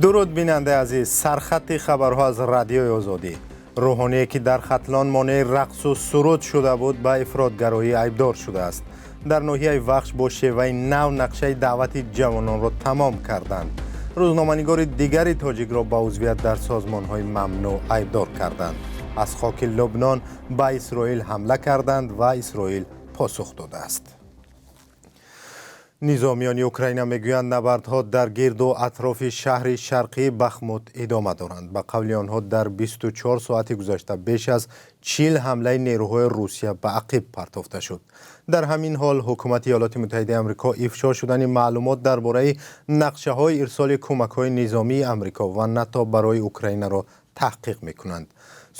Дуруд, бинандаи азиз. Сархати хабарҳо аз Радиои Озодӣ. Рӯҳоние, ки дар Хатлон монеи рақсу суруд шуда буд, ба ифротгароӣ айбдор шудааст. Дар ноҳияи Вахш бо шеваи нав нақшаи даъвати ҷавононро тамом карданд. Рӯзноманигори дигари тоҷикро ба узвият дар созмонҳои мамнӯъ айбдор карданд. Аз хоки Лубнон ба Исроил ҳамла карданд ва Исроил посух додааст. Низомиёни Украина мегӯянд, набардҳо дар гирду атрофи шаҳри шарқии Бахмут идома доранд. Ба қавли онҳо, дар 24 соати гузашта беш аз 40 ҳамлаи нерӯҳои Русия ба ақиб партофта шуд. Дар ҳамин ҳол, ҳукумати Иёлоти Муттаҳидаи Амрико ифшо шудани маълумот дар бораи нақшаҳои ирсоли кӯмакҳои низомии Амрико ва НАТО барои Украинаро таҳқиқ мекунанд.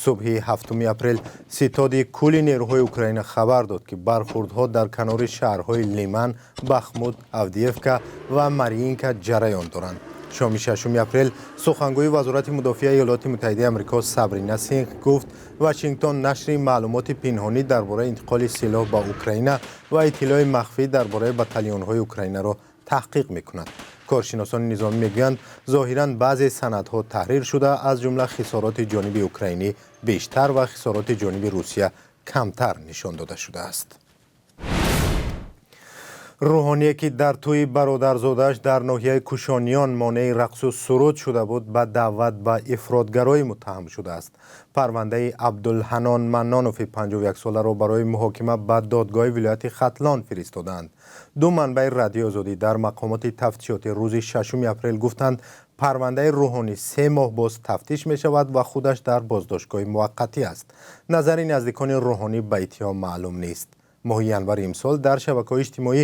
Субҳи 7 апрел Ситоди кулли нерӯҳои Украина хабар дод, ки бархурдҳо дар канори шаҳрҳои Лиман, Бахмут, Авдиевка ва Мариинка ҷараён доранд. Шоми 6 апрел сухангӯи Вазорати мудофиаи Иёлоти Муттаҳидаи Амрико Сабрина Синг гуфт, Вашингтон нашри маълумоти пинҳонӣ дар бораи интиқоли силоҳ ба Украина ва иттилои махфӣ дар бораи батальонҳои Украинаро таҳқиқ мекунад. Коршиносони низомӣ мегӯянд, зоҳиран баъзе санадҳо таҳрир шуда, аз ҷумла хисороти ҷониби украинӣ бештар ва хисороти ҷониби Русия камтар нишон дода шудааст. Рӯҳоние, ки дар тӯи бародарзодааш дар ноҳияи Кушониён монеи рақсу суруд шуда буд, ба даъват ба ифротгароӣ муттаҳам шудааст. Парвандаи Абдулҳанон Маннонови 51-соларо барои муҳокима ба додгоҳи вилояти Хатлон фиристодаанд. Ду манбаи Радиои Озодӣ дар мақомоти тафтишотӣ рӯзи 6 апрел гуфтанд, парвандаи рӯҳонӣ 3 моҳ боз тафтиш мешавад ва худаш дар боздоштгоҳи муваққатӣ аст. Назари наздикони рӯҳонӣ ба иттиҳом маълум нест. Моҳи январи имсол дар шабакаҳои иҷтимоӣ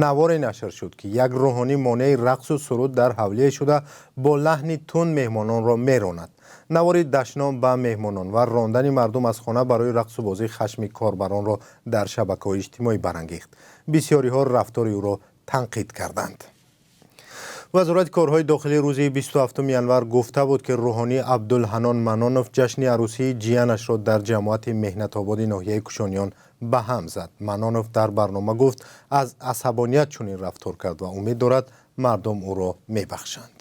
наворе нашр шуд, ки як рӯҳонӣ монеи рақсу суруд дар ҳавлие шуда, бо лаҳни тунд меҳмононро меронад. Навори дашном ба меҳмонон ва рондани мардум аз хона барои рақсу бозӣ хашми корбаронро дар шабакаҳои иҷтимоӣ барангехт. Бисёриҳо рафтори ӯро танқид карданд. Вазорати корҳои дохилӣ рӯзи 27 январ гуфта буд, ки рӯҳонӣ Абдулҳанон Манонов ҷашни арӯсии ҷиянашро дар ҷамоати Меҳнатободи ноҳияи Кушониён ба ҳам зад. Манонов дар барнома гуфт, аз асабоният чунин рафтор кард ва умед дорад, мардум ӯро мебахшанд.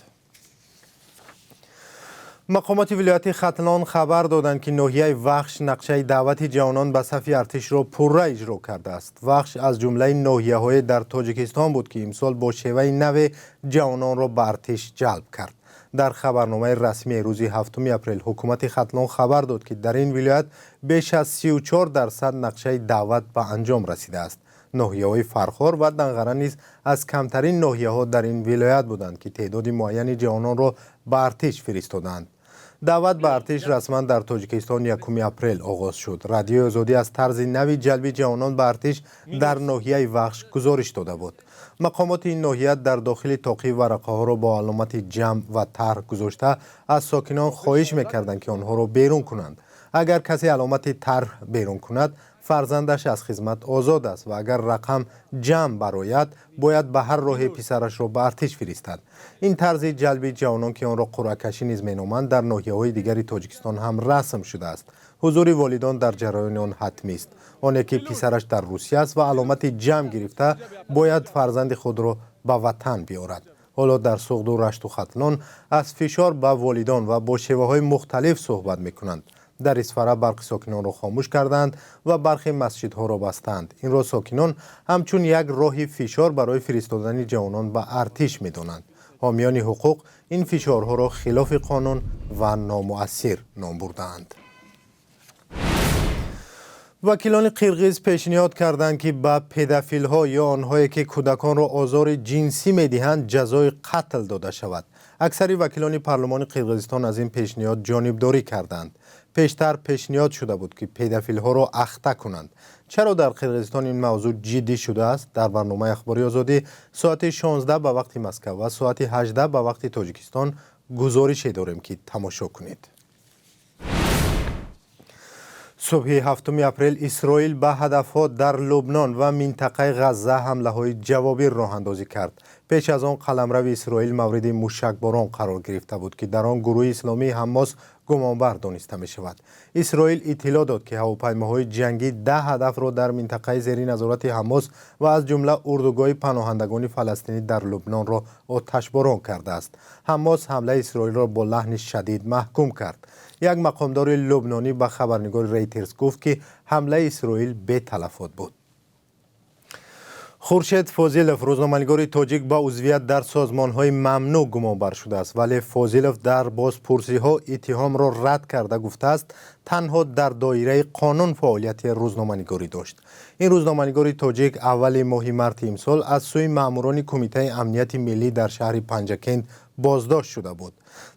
Мақомоти вилояти Хатлон хабар доданд, ки ноҳияи Вахш нақшаи даъвати ҷавонон ба сафи артишро пурра иҷро кардааст. Вахш аз ҷумлаи ноҳияҳое дар Тоҷикистон буд, ки имсол бо шеваи наве ҷавононро ба артиш ҷалб кард. Дар хабарномаи расмии рӯзи 7 апрел ҳукумати Хатлон хабар дод, ки дар ин вилоят беш аз 34% нақшаи даъват ба анҷом расидааст. Ноҳияҳои Фархор ва Данғара низ аз камтарин ноҳияҳо дар ин вилоят буданд, ки теъдоди муайяни ҷавононро ба артиш фиристодаанд. Даъват ба артиш расман дар Тоҷикистон 1 апрел оғоз шуд. Радиои Озодӣ аз тарзи нави ҷалби ҷавонон ба артиш дар ноҳияи Вахш гузориш дода буд. Мақомоти ин ноҳия дар дохили тоқӣ варақаҳоро бо аломати ҷамъ ва тарҳ гузошта, аз сокинон хоҳиш мекарданд, ки онҳоро берун кунанд. Агар касе аломати тарҳ берун кунад, фарзандаш аз хизмат озод аст ва агар рақам ҷамъ барояд, бояд ба ҳар роҳе писарашро ба артиш фиристад. Ин тарзи ҷалби ҷавонон, ки онро қуръакашӣ низ меноманд, дар ноҳияҳои дигари Тоҷикистон ҳам расм шудааст. Ҳузури волидон дар ҷараёни он ҳатмист. Оне ки писараш дар Русия аст ва аломати ҷамъ гирифта, бояд фарзанди худро ба ватан биёрад. Ҳоло дар Суғду Рашту Хатлон аз фишор ба волидон ва бо шеваҳои мухталиф суҳбат мекунанд. Дар Исфара барқи сокинонро хомӯш карданд ва бархе масҷидҳоро бастанд. Инро сокинон ҳамчун як роҳи фишор барои фиристодани ҷавонон ба артиш медонанд. Ҳомиёни ҳуқуқ ин фишорҳоро хилофи қонун ва номуассир ном бурдаанд. Вакилони қирғиз пешниҳод карданд, ки ба педофилҳо ё онҳое, ки кӯдаконро озори ҷинсӣ медиҳанд, ҷазои қатл дода шавад. Аксари вакилони парлумони Қирғизистон аз ин пешниҳод ҷонибдорӣ карданд. Пештар пешниҳод шуда буд, ки педофилҳоро ахта кунанд. Чаро дар Қирғизистон ин мавзӯъ ҷиддӣ шудааст? Дар барномаи Ахбори Озодӣ соати 16 ба вақти Москав ва соати 18 ба вақти Тоҷикистон гузорише дорем, ки тамошо кунед. Субҳи 7 апрел Исроил ба ҳадафҳо дар Лубнон ва минтақаи Ғазза ҳамлаҳои ҷавобӣ роҳандозӣ кард. Пеш аз он қаламрави Исроил мавриди мушакборон қарор гирифта буд, ки дар он гурӯҳи исломии Ҳамос гумонбар дониста мешавад. Исроил иттилоъ дод, ки ҳавопаймоҳои ҷангӣ 10 ҳадафро дар минтақаи зери назорати Ҳамос ва аз ҷумла урдугоҳи паноҳандагони фаластинӣ дар Лубнонро оташборон кардааст. Ҳамос ҳамлаи Исроилро бо лаҳни шадид маҳкум кард. Як мақомдори лубнонӣ ба хабарнигори Рейтерс гуфт, ки ҳамлаи Исроил беталафот буд. Хуршед Фозилов, рӯзноманигори тоҷик, ба узвият дар созмонҳои мамнӯъ гумонбар шудааст, вале Фозилов дар бозпурсиҳо иттиҳомро рад карда, гуфтааст, танҳо дар доираи қонун фаъолияти рӯзноманигорӣ дошт. Ин рӯзноманигори тоҷик аввали моҳи марти имсол аз сӯи маъмурони Кумитаи амнияти миллӣ дар шаҳри Панҷакент боздошт шуда буд.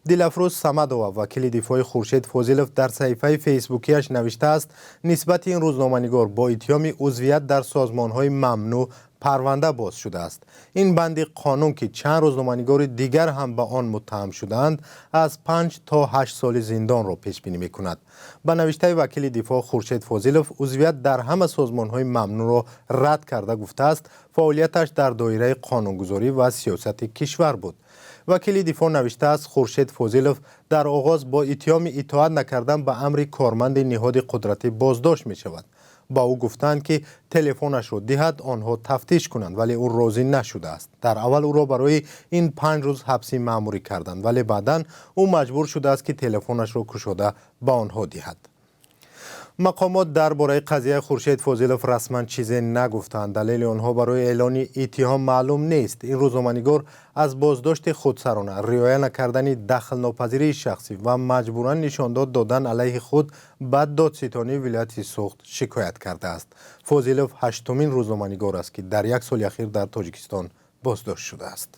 Дилафрӯз Самадова, вакили дифои Хуршед Фозилов, дар саҳифаи фейсбукиаш навиштааст, нисбати ин рӯзноманигор бо иттиҳоми узвият дар созмонҳои мамнӯъ парванда боз шудааст. Ин банди қонун, ки чанд рӯзноманигори дигар ҳам ба он муттаҳам шудаанд, аз 5 то 8 соли зиндонро пешбинӣ мекунад. Ба навиштаи вакили дифоъ, Хуршед Фозилов узвият дар ҳама созмонҳои мамнӯъро рад карда, гуфтааст, фаъолияташ дар доираи қонунгузорӣ ва сиёсати кишвар буд. Вакили дифоъ навиштааст, Хуршед Фозилов дар оғоз бо иттиҳоми итоат накардан ба амри корманди ниҳоди қудратӣ боздошт мешавад. Ба ӯ гуфтанд, ки телефонашро диҳад, онҳо тафтиш кунанд, вале ӯ розӣ нашудааст. Дар аввал ӯро барои ин 5 рӯз ҳабси маъмурӣ карданд, вале баъдан ӯ маҷбур шудааст, ки телефонашро кушода ба онҳо диҳад. Мақомот дар бораи қазияи Хуршед Фозилов расман чизе нагуфтанд. Далели онҳо барои эълони иттиҳом маълум нест. Ин рӯзноманигор аз боздошти худсарона, риоя накардани дахлнопазирии шахсӣ ва маҷбуран нишондод додан алайҳи худ ба додситонии вилояти Суғд шикоят кардааст. Фозилов ҳаштумин рӯзноманигор аст, ки дар як соли ахир дар Тоҷикистон боздошт шудааст.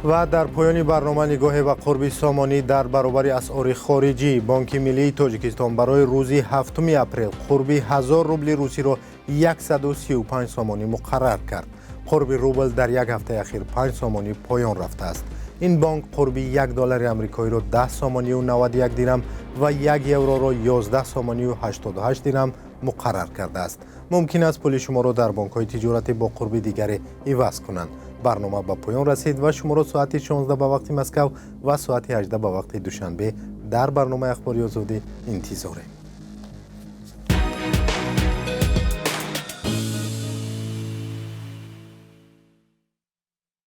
Ва дар поёни барнома нигоҳе ба қурби сомонӣ дар баробари асъори хориҷӣ. Бонки миллии Тоҷикистон барои рӯзи 7 апрел қурби 1000 рубли русиро 135 сомонӣ муқаррар кард. Қурби рубл дар як ҳафтаи ахир 5 сомонӣ поён рафтааст. Ин бонк қурби 1 доллари амрикоиро 10 сомонию 91 дирам ва 1 евроро 11 сомонию 88 дирам муқаррар кардааст. Мумкин аст, пули шуморо дар бонкҳои тиҷоратӣ бо қурби дигаре иваз кунанд. Барнома ба поён расид ва шуморо соати 16 ба вақти Москав ва соати 18 ба вақти Душанбе дар барномаи Ахбори Озодӣ интизорем.